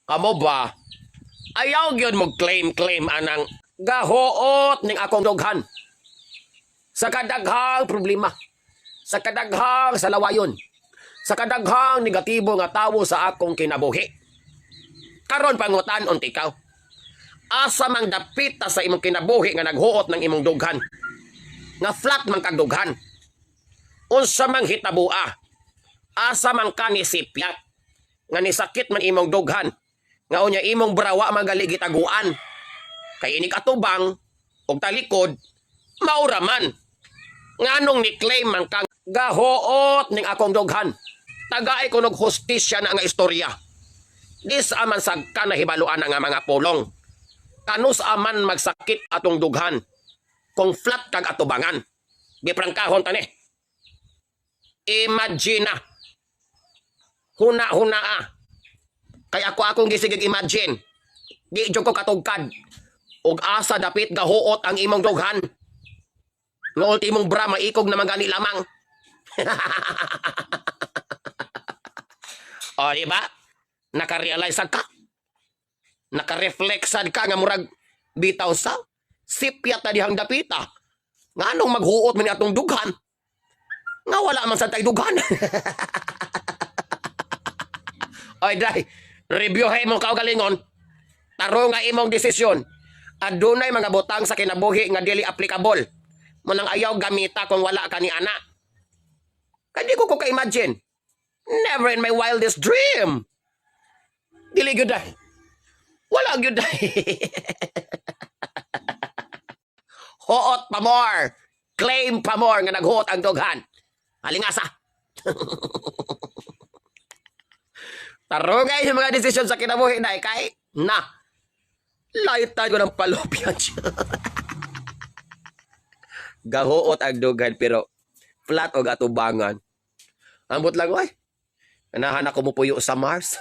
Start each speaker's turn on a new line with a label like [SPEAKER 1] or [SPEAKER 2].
[SPEAKER 1] Kamo ba? Ayaw gyud mo claim claim anang gahuot ning akong dughan. Sa kadaghang problema, sa kadaghang salawayon, sa kadaghang negatibo nga tawo sa akong kinabuhi. Karon pangutan-on ikaw. Asa mang dapita sa imong kinabuhi nga naghuot ng imong dughan? Nga flat man kag dughan. Unsa mang hitabua? Asa man ka ni sipyat? Nga nisakit man imong dughan. Nga unya imong bra wa man gali gitaguan. Kay inig atubang og talikod maura man. Nganong ni claim man kang gahuot ning akong dughan? Tagay ko nog hustisya na nga istorya. Di sa man sagka nahibaluan na nga mga pulong. Kanus aman magsakit atong dughan kung flat kag atubangan? Giprangkahon tani. Imagine na. Huna-huna ah. Kay ako akong gisigig imagine. Di jud ko katugkad. Og asa dapit gahuot ang imong dughan? Nga ultimong bra maikog na gani lamang. O, di ba? Naka-realize ka. Naka-reflect sad ka nga murag bitaw sa sipyat na dihang dapita. Nganong maghuot man ni atong dughan? Nga wala man sa tay dughan. Oy, day, reviewhay mo kaugalingon. Tarong nga imong desisyon. Adunay mga butang sa kinabuhi nga dili applicable. Munang ayaw gamita kung wala ka ni ana. Kay di ko ka-imagine. Never in my wildest dream. Dili gyud day. Wala gyud day. Huot pa more. Claim pa more nga naghuot ang dughan. Halingasa. Tarungay yung mga desisyon sa kinabuhi na kay na. Lightan ko ng palopyan siya. Gahuot ang dughan pero flat og atubangan. Ambot lang, oy. Anahan ako mo puyo sa Mars.